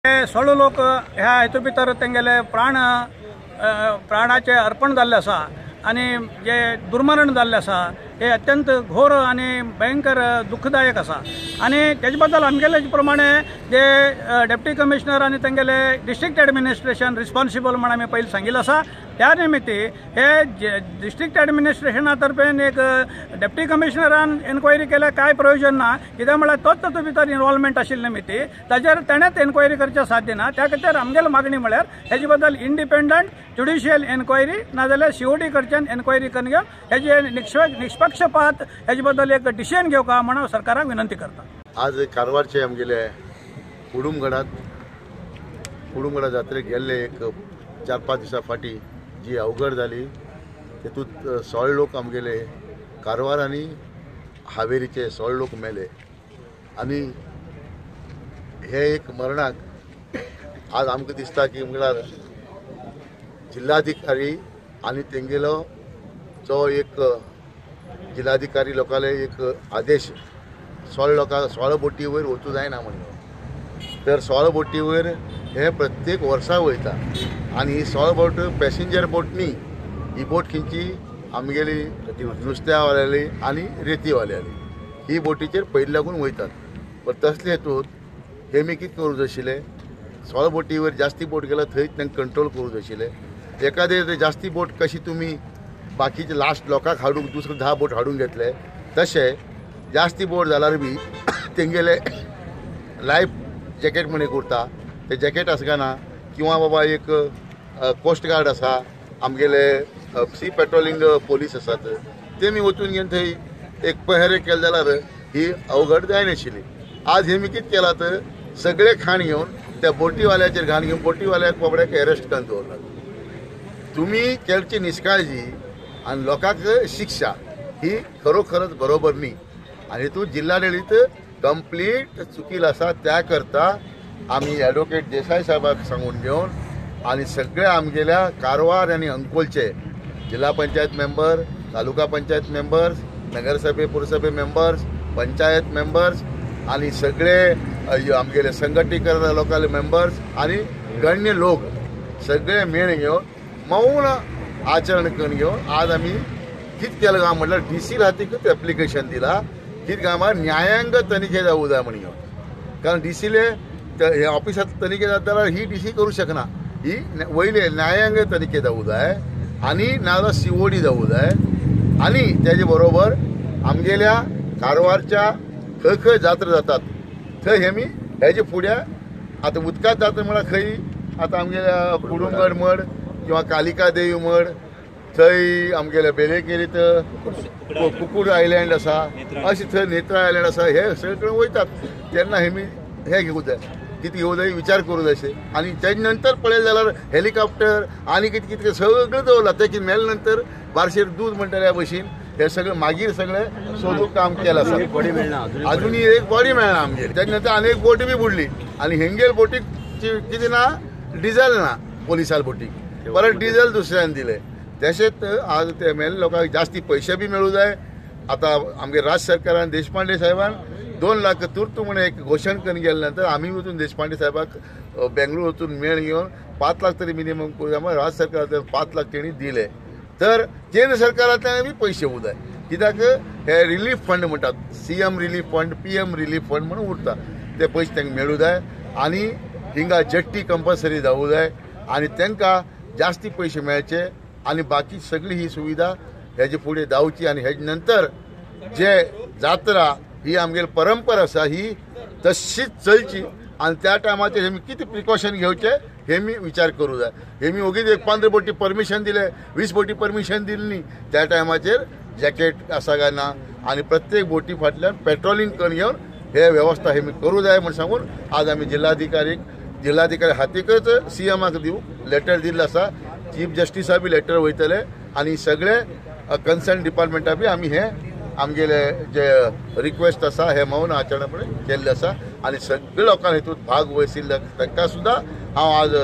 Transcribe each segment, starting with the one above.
सोळो लोक ह्या हेतू भितर तेंगेले प्राणाचे अर्पण जाल्ले आसा आनी जे दुर्मरण जाल्ले आसा हे अत्यंत घोर आनी भयंकर दुःखदायक आसा. आनी तेजे बद्दल आमगेले प्रमाणे जे डेप्टी कमिशनर आनी तेंगेले डिस्ट्रिक्ट एडमिनिस्ट्रेशन रिस्पॉन्सिबल म्हण आमी पयलीं सांगिल्लें आसा. त्या निमित्ती हे डिस्ट्रिक्ट एडमिनिस्ट्रेशना तर्फेन एक डेप्टी कमिशनरान एन्क्वायरी केल्यार कांय प्रयोजन ना, कित्याक म्हळ्यार तोच तातूंत भितर इन्वॉल्वमेंट आशिल्ले निमित्ती ताजेर तेणेच एन्क्वायरी करचें साध्य ना. त्या खातीर आमगेली मागणी म्हळ्यार हेजे बद्दल इंडिपेंडंट ज्युडिशियल एन्क्वायरी नाजाल्यार सीओडी कडच्यान एन्क्वायरी करून घेवन हेजे निष्पक्षपात हेजे बद्दल एक डिसिजन घेवका म्हण हांव सरकाराक विनंती करता. आज कारवारचे आमगेले कुडुमगडात कुडुमगडा जात्रेक गेल्ले एक 4-5 दिसां फाटीं जी अवघड जाली तेतूंत 16 लोक आमगेले कारवार आनी हावेरीचे 16 लोक मेले आनी हे एक मरणाक आज आमकां दिसता की म्हळ्यार जिल्हाधिकारी आनी तेंगेलो जो एक जिल्हाधिकारी लोकांले एक आदेश 16 लोकां 16 बोटी वयर वचूं जायना म्हणून, तर 16 बोटी वयर हे प्रत्येक वर्सा वयता आनी ही 16 बोट पॅसेंजर बोट न्ही, ही बोट खंयची आमगेली नुस्त्यावाल्याली आनी रेतीवाल्याली ही बोटीचेर पयलीं लागून वयतात. पण तसले हेतूंत हे मी कितें करूं जाय आशिल्लें, 16 बोटी वयर जास्ती बोट गेल्यार थंय तांकां कंट्रोल करूं जाय आशिल्लें. एकादे जास्ती बोट कशी तुमी बाकीचे लास्ट लोकांक हाडूंक दुसरे 10 बोट हाडून घेतले, तशें जास्ती बोट जाल्यार बी तेंगेले लायफ जॅकेट म्हण एक उरता, ते जॅकेट आसगा ना किंवा बाबा एक कोस्ट गार्ड आसा, आमगेले सी पेट्रोलिंग पोलीस आसात, ते मी वचून घेवन थंय एक पहेरे केले जाल्यार ही अवघड जायनाशिल्ली. आज हे मी कितें केलां तर सगळे खाण घेवन त्या बोटीवाल्याचेर घाण घेवन बोटीवाल्याक बाबड्याक एरेस्ट करून दवरला. तुमी केल्ची निष्काळजी आनी लोकांक शिक्षा ही खरोखरच बरोबर न्ही आनी हितून जिल्हाधिकारी कंप्लीट चुकील आसा. त्या करता आमी एडवोकेट देसाय साहेबाक सांगून घेवन आनी सगळे आमगेल्या कारवार आनी अंकोलचे जिल्हा पंचायत मेंबर, तालुका पंचायत मेंबर्स, नगरसभे पुरसभे मेंबर्स, पंचायत मेंबर्स आनी सगळे आमगेले संघटीकर लोकांले मेंबर्स आनी गण्य लोक सगळे मेळ घेवन मौन आचरण करून घेवन आज आमी कितें केलां काय म्हटल्यार डी सी हातीकूच एप्लिकेशन दिलां कितें काय म्हळ्यार न्यायांग तनिखे जावूं जाय म्हण घेवन, कारण डी सीले हे ऑफिसांत तनिखे जाता जाल्यार ही डी सी करूं शकना, ही वयले न्यायांग तनिखे जावूं जाय आनी नाजाल्यार सीओडी जावूं जाय. आनी तेजे बरोबर आमगेल्या कारवारच्या खंय खंय जात्रा जातात थंय हे मी हेजे फुड्या आतां उदकांत जात्रा म्हळ्यार खंय आतां आमगेल्या कुडुमगड म्हण किंवा कालिका देवी म्हण, थंय आमगेल्या बेलेकेरीत कुकूड आयलँड आसा, अशें थंय नेत्रा आयलँड आसा, हे सगळे कडेन वयतात तेन्ना हे मी हे घेवूं जाय, कितें घेवूं जाय विचार करूं जाय अशें. आनी तेजे नंतर पळयलें जाल्यार हेलिकॉप्टर आनी कितें कितें सगळें दवरलां, तें कितें मेले नंतर बारशेर दूद म्हणटले ह्या भशेन हे सगळें मागीर सगळें सोदूंक काम केलां आसा. अजुनूय एक बॉडी मेळना आमगेली. तेजे नंतर आनी एक बोटी बी बुडली आनी हेंगेल बोटीक कितें ना डिजल ना पोलिसाल बोटीक, परत डिजल दुसऱ्यान दिलें. तशेंच आज ते मेल्ले लोकांक जास्ती पयशे बी मेळूं जाय. आतां आमगे राज्य सरकारान देशपांडे साहेबान 2 लाख तुर्त म्हण एक घोशण करून गेले नंतर आमी वचून देशपांडे साहेबाक बेंगलोर वचून मेळ घेवन 5 लाख तरी मिनिमम करूया म्हण राज्य सरकारांतल्यान 5 लाख तेणी दिले, तर केंद्र सरकारांतल्यान बी पयशे येवूं जाय. कित्याक हे रिलीफ फंड म्हणटात, CM relief fund, PM relief fund म्हणून उरता, ते पयशे तांकां मेळूं जाय आनी हिंगा जट्टी कंपल्सरी जावूं जाय आनी तांकां जास्ती पयशे मेळचे आनी बाकी सगळी ही सुविधा हेजे फुडें जावची. आनी हेजे नंतर जे जात्रा ही आमगेली परंपरा आसा ही तशीच चलची आनी त्या टायमाचेर हेमी कितें प्रिकॉशन घेवचें हे मी विचार करूं जाय. हे मी ओगीच एक 15 बोटी परमिशन दिलें, 20 बोटी परमिशन दिली न्ही, त्या टायमाचेर जॅकेट आसा काय ना आनी प्रत्येक बोटी फाटल्यान पेट्रोलिंग करून घेवन हे वेवस्था हे मी करूं जाय म्हूण सांगून आज आमी जिल्हाधिकारी हातीकच सीएमाक दिवंक लेटर दिल्लें आसा, चीफ जस्टिसा बी लेटर वयतले आनी सगळे कन्सर्न डिपार्टमेंटा बी आमी हे आमगेले जे रिक्वेस्ट आसा हे मौन आचरणपणे केल्ले आसा आनी सगळे लोकांक हितूंत भाग वयशिल्ले तांकां सुद्दां हांव आज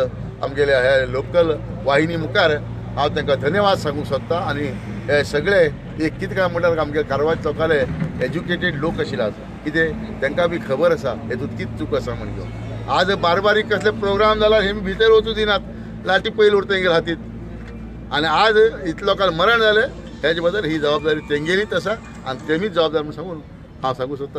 आमगेले हे लोकल वाहिनी मुखार हांव तांकां धन्यवाद सांगूंक सोदता. आनी हे सगळे एक कितें काय म्हणल्यार आमगे कारवार लोकांले एज्युकेटेड लोक आशिल्ले आज कितें तांकां बी खबर आसा हेतूंत कितें चूक आसा म्हण घेवन. आज बारबारीक कसले प्रोग्राम जाला हे भितर वचूं दिनात, लाठी पयली उरता तेंगेल्या हातीत. आनी आज इतले लोकांक मरण जालें हेजे बद्दल ही जबाबदारी तेंगेलीच आसा आनी तेमीच जबाबदार म्हणून सांगून हांव सांगूं सोदता.